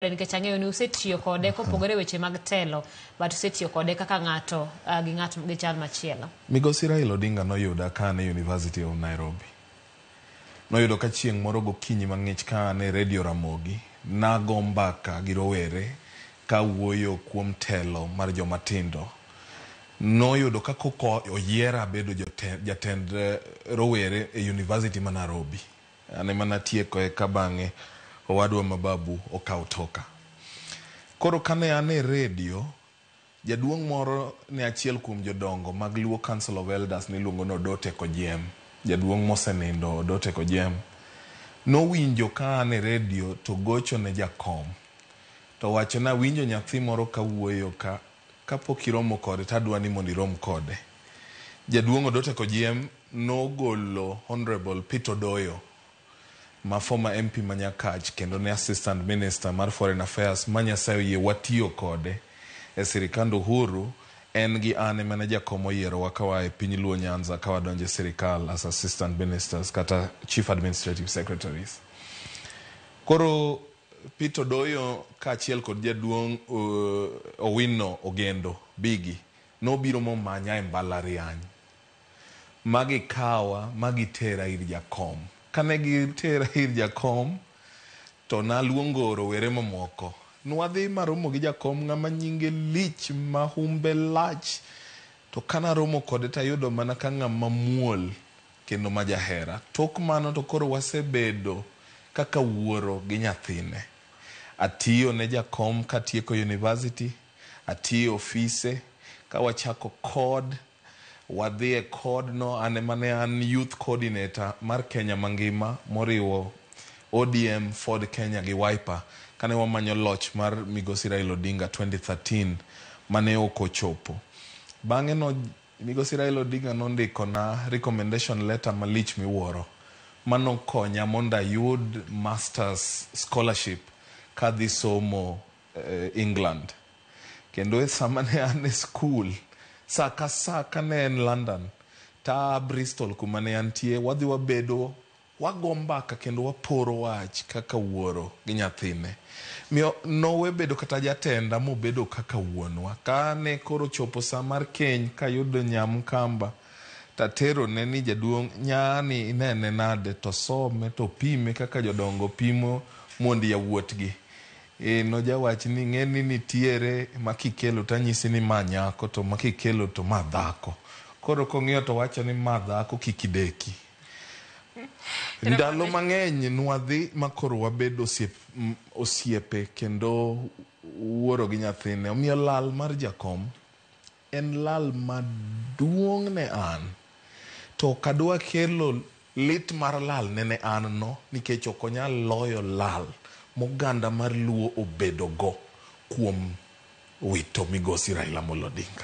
Nikech ang'eyo ni usetiyo kode kopogore weche mag telo, but usetiyo kode kaka ng'ato gi ng'at gi chal machielo. Migosi Raila Odinga noyuda ka an e University of Nairobi. Noyudo ka chieng' moro gokinyi mang'ich ka an e Radio Ramogi, nago mbaka gi rowere kawuoyo kuom telo mar joma tindo. Noyudo ka koko oyiera bedo jatend rowere e University ma Nairobi. An ema natieko eka bang'e owadwa ma Babu okawo toka. Koro kane an e redio, jaduong' moro ne achiel kuom jodongo mag Luo Council of Elders niluongo ni Odote Kojem. Jaduong' mosenindo Odote Kojem. Nowinjo ka an e redio to gocho ne jakom. To wacho ni awinjo nyathi moro kawuoyo ka, kapok iromo kode to adwa ni mondo irom kode. Jaduong' Odote Kojem nogolo Honorable Peter Odoyo ma former MP ma Nyakach kendo ne Assistant Minister mar Foreign Affairs ma Nyasaye oyie watiyo kode e sirikand Uhuru. En gi an ema ne jakom oyierowa ka waa e piny Luo Nyanza ka wadonjo e sirikal as assistant ministers kata chief administrative secretaries. Koro Peter Odoyo kaachiel kod jaduong' Owino Ogendo Bigi nobiro momanya e mbalariany ma gikawa ma gitera ir jakom. Kane gitera ir jakom to naluongo rowere mamoko. Nwadhi maromo gi jakom, ng'ama nyinge lich ma humbe lach. To kanaromo kode tayudo mana ka ng'ama muol kendo ma jahera. Tok mano to koro wasebedo kaka wuoro gi nyathine. Atiyo ne jakom katieko university, atiyo ofise, ka wachako CORD, wadhi e CORD no, an ema ne an youth coordinator mar Kenya mangima moriwo ODM, Ford Kenya gi Wiper kane wamanyo loch mar Migosi Raila Odinga 2013 mane ok ochopo. Bang'e no Migosi Raila Odinga nondiko na recommendation letter malich miwuoro manokonya mondo ayud masters scholarship kadhi somo England. Kendo e sama ne an e skul, sa ka sa kane en London, ta Bristol kuma ne antie, wadhi wabedo, wago mbaka kendo waporo wach kaka wuoro gi nyathine. Miyo nowe bedo kata jatenda mobedo kaka wuonwa. Kane koro chopo sa mar keny kayudo nyamkamba, tatero ne ni jaduong' nyani inene nade to some to pime kaka jodongo pimo mond yawuotgi. E nojawach ni ing'e ni nitiere ma kikelo tanyisi ni ma nyako to ma kikelo to ma dhako. Koro kong'iyo to wacho ni ma dhako kik ideki. Ndalo mang'eny nwadhi ma koro wabedo osiepe kendo wuoro gi nyathine. Omiyo lal mar jakom en lal maduong' ne an. To ok adwa kelo lit mar lal nene an no nikech ok onyal loyo lal moganda mar Luo obedo go kuom wito Migosi Raila Amolo Odinga.